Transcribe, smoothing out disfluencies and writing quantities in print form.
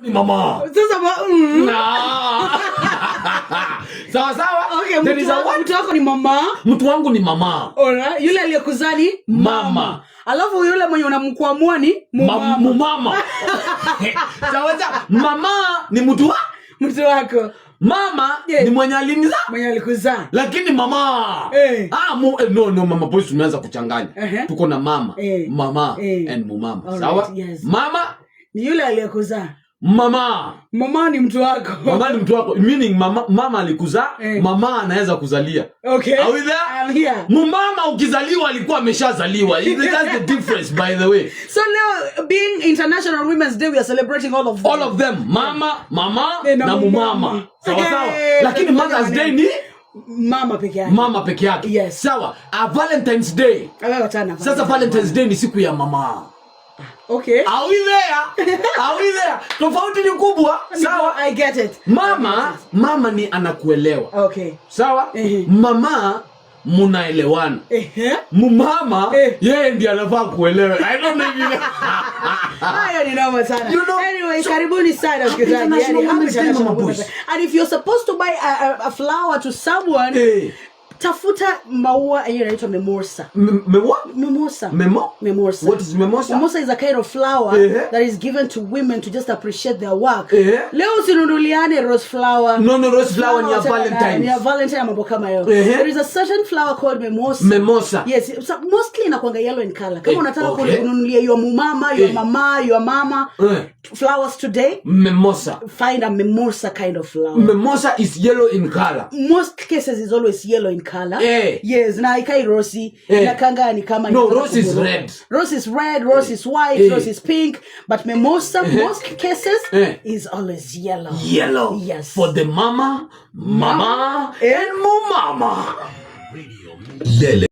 Ni mama. Sasa ma. Na. Sawa sawa. Okay, There is mtu a wako, what? Mtu wako ni mama. Mtu wangu ni mama. Alright. Yule aliyekuzaa ni Mama. Alafu yule mwenye unamkwamua ni mumama. Mumama. Sawa sawa. Mama ni mtu wa Mtu wako. Mama ni mwenye alinizaa. Mwenye alikuzaa. Lakini mama. Ah, no, mama boys, tumeanza kuchanganya. Tuko na mama, mama and mumama. Sawa? Yes. Mama Ni yule aliyekuzaa. Mama. Mama ni mtu wako. Mama ni mtu wako. Meaning mama, mama alikuzaa, mama anaweza kuzalia. Okay. Are we there? I'm here. Mumama ukizaliwa alikuwa ameshazaliwa. That's the difference, by the way. So leo being International Women's Day, we are celebrating all of them. All of them. Mama, mama na na mumama. mumama. Sawa sawa. Hey, Lakini tunafanya Mother's Day maneno. ni Mama peke yake. Mama peke yake. Yes. Sawa. A Valentine's Day. Wewe wachana. Sasa Valentine's Day ni siku ya mama. Okay. Are we there? Are we there? Tofauti ni kubwa. Sawa. I get it. Mama, mama ni anakuelewa. Sawa? Mama munaelewana. Mumama yeye ndiye anafaa kuelewa. I don't know if you know. Hayo ni noma sana. Anyway, karibuni sana, msikilizaji. International Yani, happy Women's Day, International Mama Women's Boys. Day. And if you're supposed to buy a flower to someone, tafuta maua yenye inaitwa mimosa. Me what? Mimosa. Memo? Mimosa. What is mimosa? Mimosa is a kind of flower that is given to women to just appreciate their work. Leo usinunuliane rose flower. No, rose flower ni ya Flower Valentine's. ni ya Valentine, mambo kama hiyo. There is a certain flower called mimosa. Mimosa. Yes, so mostly inakuanga yellow in color. Kama unataka kununulia your mumama, your mama, your mama flowers today, Mimosa. Find a mimosa kind of flower. Mimosa is yellow in color. Most cases is always yellow in color. Yes, na ikai rosy. Inakanga ni kama No, inataka rose is kugoroka. Red. Rose is red, rose is white, rose is pink, but mimosa most cases is always yellow. Yellow. Yes. For the mama, mama, and mumama. Lele.